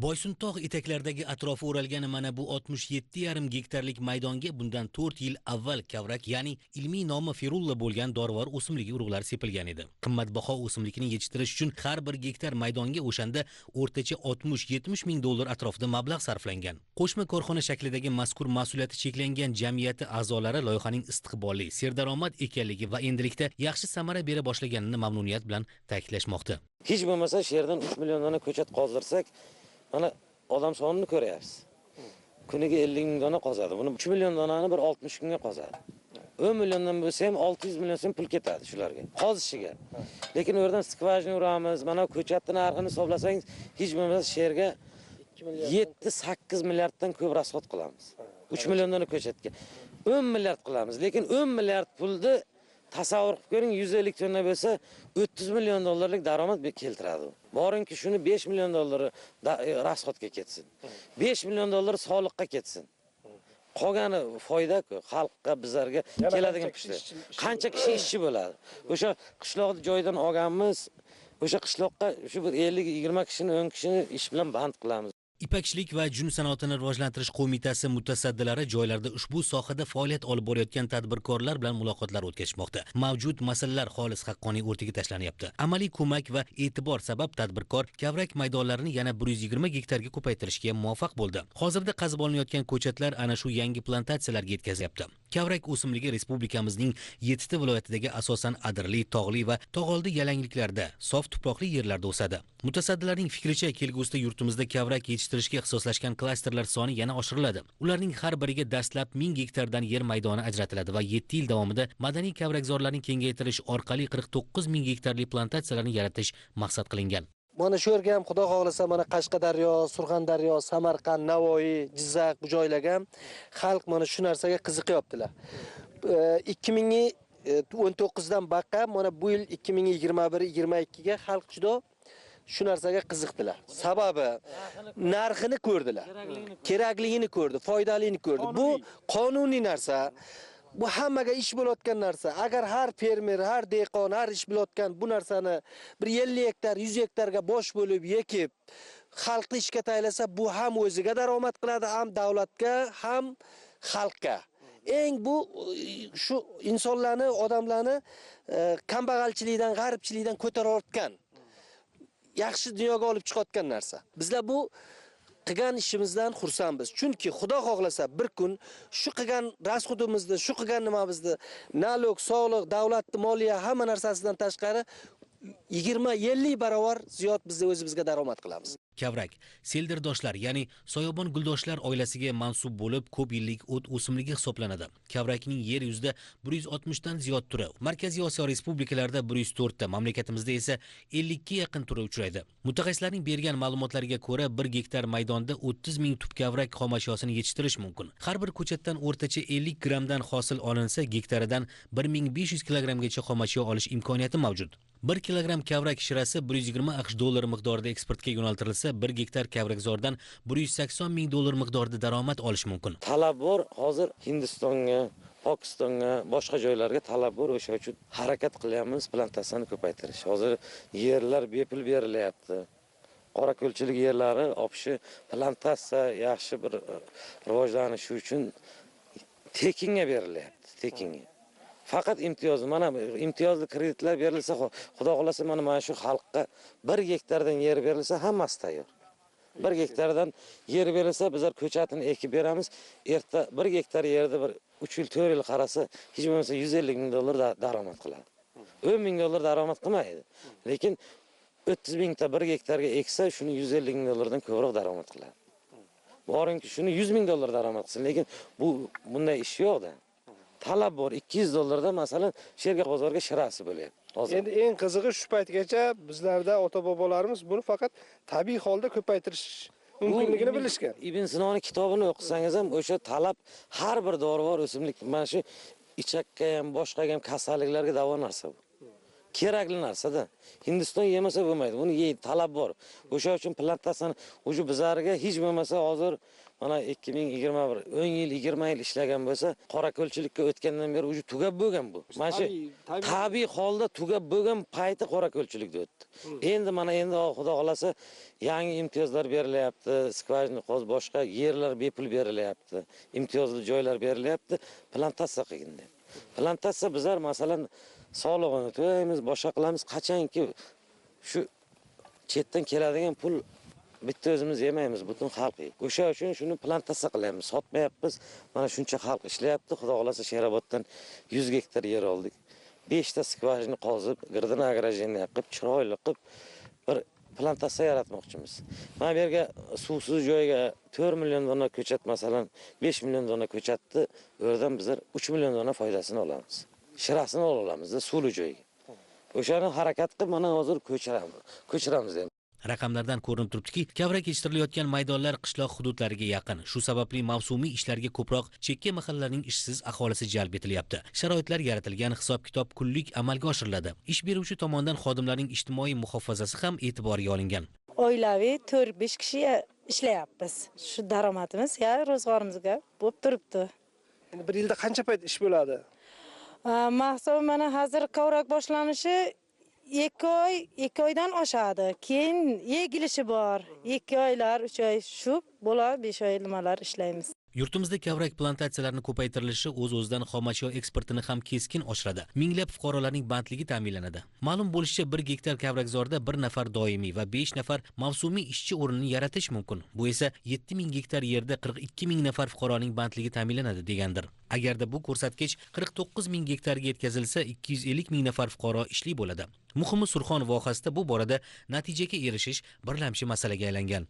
Boysuntog' etaklaridagi atrofi o'ralgan mana bu 67,5 gektarlik maydonga bundan 4 yil avval kavrak, ya'ni ilmiy nomi ferulla bo'lgan dorivor o'simligi urug'lari sepilgan edi. Qimmatbaho o'simlikni yetishtirish uchun har bir gektar maydonga o'shanda o'rtacha 60-70 ming dollar atrofida mablag' sarflangan. Qo'shma korxona shaklidagi mazkur mas'uliyati cheklangan jamiyati a'zolari loyihaning istiqbolli, serdaromad ekanligi va endilikda yaxshi samara bera boshlaganini mamnuniyat bilan ta'kidlashmoqda. Hech bo'lmasa shu yerdan 3 million dona ko'chat qoldirsak, mana odam sonini ko'ryapsiz. Kuniga 50 ming dona qozadi. Buni 3 million donani bir 60 kunga qozadi. 10 milliondan bo'lsa ham 600 million so'm pul ketadi shularga, qozishiga. Lekin u yerdan skvajni uramiz, mana ko'chatning narxini hisoblasangiz, hech bo'lmasa shu yerga 7-8 milliarddan ko'p rasxod qilamiz. 3 million dona ko'chatga 10 milliard qilamiz. Lekin 10 milliard pulni tasavvur qilib ko'ring, 150 tonna bo'lsa 30 million dollarlik daromad keltiradi. Boringki shuni 5 million dollari rasxodga ketsin. 5 million dollar soliqqa ketsin. Qolgani foyda-ku, xalqqa, bizlarga keladigan pishlar. Qancha kishi ishchi bo'ladi. O'sha qishloqni joydan olganmiz, o'sha qishloqqa shu bir 50-20 kishini, 10 kishini ish bilan band qilamiz. Ipakchilik va jun sanoatini rivojlantirish qo'mitasi mutasaddilari joylarda ushbu sohada faoliyat olib borayotgan tadbirkorlar bilan muloqotlar o'tkazishmoqda. Mavjud masalalar xolis haqqoniy o'rtaga tashlanyapti. Amaliy ko'mak va e'tibor sabab tadbirkor kavrak maydonlarini yana 120 gektarga ko'paytirishga muvaffaq bo'ldi. Hozirda qazib olinayotgan ko'chatlar ana shu yangi plantatsiyalarga yetkazilyapti. Kavrak o'simligi respublikamizning 7 ta viloyatidagi asosan adirli, tog'li va tog'oldi yalangliklarda, sof tuproqli yerlarda o'sadi. Mutasaddilarning fikricha, kelgusida yurtimizda kavrak yetishtirishga ixtisoslashgan klasterlar soni yana oshiriladi. Ularning har biriga dastlab 1000 gektardan yer maydoni ajratiladi va 7 yil davomida madaniy kavrakzorlarni kengaytirish orqali 49 ming gektarli plantatsiyalarni yaratish maqsad qilingan. Mana shu yerga ham Xudo xohlasa mana Qashqadaryo, Surxondaryo, Samarqand, Navoiy, Jizzax bu joylarga ham xalq mana shu narsaga qiziqyaptilar. 2019 dan baqa mana bu yil 2021-22 ga xalq juda shu narsaga qiziqdilar. Sababi narxini ko'rdilar. Kerakligini ko'rdi, foydalini ko'rdi. Bu qonuniy narsa. Bu hammaga ish bo'layotgan narsa. Agar har fermer, har dehqon, har ish bo'layotgan bu narsani bir 50 gektar, 100 gektarga bosh bo'lib ekib, xalqni ishga taylasa, bu ham o'ziga daromad qiladi, ham davlatga, ham xalqqa. Eng bu shu insonlarni, odamlarni kambag'alchilikdan, g'aribchilikdan ko'tarayotgan, yaxshi dunyoga olib chiqayotgan narsa. Bizlar bu qilgan ishimizdan xursandmiz. Chunki Xudo xohlasa bir kun shu qilgan rasxudimizni, shu qilgan nimamizni, nalog, soliq, davlatni, moliya hamma narsasidan tashqari 20-50 barobar ziyod biz o'zimizga daromad qilamiz. Kavrak seldirdoshlar, ya'ni soyabon guldoshlar oilasiga mansub bo'lib, ko'p yillik o't o'simligi hisoblanadi. Kavrakning yer yuzida 160 dan ziyod turi, Markaziy Osiyo respublikalarida 104 ta, mamlakatimizda esa 50 ga yaqin turi uchraydi. Mutaxassislarning bergan ma'lumotlariga ko'ra, 1 gektar maydonda 30 ming tup kavrak xomashyosini yetishtirish mumkin. Har bir ko'chatdan o'rtacha 50 grammdan hosil olinsa, gektaridan 1500 kilogrammgacha xomashyo olish imkoniyati mavjud. 1 kilogramm kavrak shirasi 120 AQSh dollari miqdorida eksportga yo'naltirilsa, 1 gektar kavrakzordan 180 ming dollar miqdorida daromad olish mumkin. Talab bor, hozir Hindistonga, Pokistonga, boshqa joylarga talab bor. O'sha uchun harakat qilyapmiz plantatsiyani ko'paytirish. Hozir yerlar bepul berilyapti. Qorako'lchilik yerlari obshi plantatsiya yaxshi bir rivojlanishi uchun tekinga berilyapti, tekinga. Faqat imtiyoz, mana imtiyozli kreditlar berilsa, Xudo xohlasa mana shu xalqqa 1 gektardan yer berilsa hammasi tayyor. 1 gektardan yer berilsa bizlar ko'chatini ekib beramiz. Erta 1 gektar yerda bir 3 yil, 4 yil qarasa, hech bo'lmasa 150 ming dollar daromad qiladi. 10 ming dollar daromad qilmaydi. Lekin 30 mingta 1 gektarga eksa, shuni 150 ming dollardan ko'proq daromad qiladi. Boringki shuni 100 ming dollar daromad qilsin, lekin bu bunday ish yo'q-da. Talab bor, 200 dollardan masalan sherga bozorga shirasi bo'lyapti. Hozir. Endi eng qizig'i shu paytgacha bizlarda ota-bobolarimiz buni faqat tabiiy holda ko'paytirish mumkinligini bilishgan. Ibn Sinoning kitobini o'qisangiz ham o'sha talab har bir dorivor o'simlik mana shu ichakka ham boshqaga ham kasalliklarga davo narsa bu. Kerakli narsada. Hindiston yemasa bo'lmaydi. Buni yeydi, talab bor. O'sha uchun plantatsiyani o'sha bizlarga hech bo'lmasa hozir mana 2021 10 yil 20 yil ishlagan bo'lsa, qorako'lchilikka o'tgandan beri o'zi tugab bo'lgan bu. Mana shu tabiiy holda tugab bo'lgan payti qorako'lchilikda o'tdi. Endi mana endi Xudo xolasa yangi imtiyozlar berilyapti, skvajina qoz boshqa yerlar bepul berilyapti, imtiyozli joylar berilyapti, plantatsiya qilgin deb. Plantatsiya bizlar masalan solig'ini to'laymiz, boshqa qilamiz, qachonki shu chetdan keladigan pul bitta o'zimiz yemaymiz, butun xalq yeydi. O'sha uchun shuni plantatsiya qilyapmiz, sotmayapmiz. Mana shuncha xalq ishlayapti. Xudo xolasa Sheroboddan 100 gektar yer oldik. 5 ta skvajina qozib, girdini ограждение qilib, chiroyli qilib bir plantatsiya yaratmoqchimiz. Mana bu yerga suvsiz joyga 4 million dona ko'chat, masalan, 5 million dona ko'chatni, u yerdan bizlar 3 million dona foydasini olamiz. Shirasini olamiz suvli joyga. O'shani harakat qilib mana hozir ko'chiramiz endi. Raqamlardan ko'rinib turibdiki, kavrak yetishtirilayotgan maydonlar qishloq hududlariga yaqin. Shu sababli mavsumiy ishlarga ko'proq chekka mahallalarning ishsiz aholisi jalb etilyapti. Sharoitlar yaratilgan, hisob-kitob kunlik amalga oshiriladi. Ish beruvchi tomonidan xodimlarning ijtimoiy muhofazasi ham e'tiborga olingan. Oilaviy 4-5 kishi ishlayapmiz. Shu daromadimiz ya ro'zg'orimizga bo'lib turibdi. Endi bir yilda qancha payt ish bo'ladi? Mahsul mana hozir kavrak boshlanishi 2 oydan oshadi. Keyin yegilishi bor. 2 oylar, 3 oy shu bo'ladi, 5 oy nimalar ishlaymiz. Yurtimizda kavrak plantatsiyalarini ko'paytirilishi o'z-o'zidan xomashyo eksportini ham keskin oshiradi. Minglab fuqarolarning bandligi ta'minlanadi. Ma'lum bo'lishicha, 1 gektar kavrakzorda 1 nafar doimiy va 5 nafar mavsumiy ishchi o'rnini yaratish mumkin. Bu esa 7000 gektar yerda 42000 nafar fuqaroning bandligi ta'minlanadi degandir. Agarda bu ko'rsatkich 49000 gektarga yetkazilsa, 250 ming nafar fuqaro ishli bo'ladi. Muhimi, Surxon vohasida bu borada natijaga erishish birlamchi masalaga aylangan.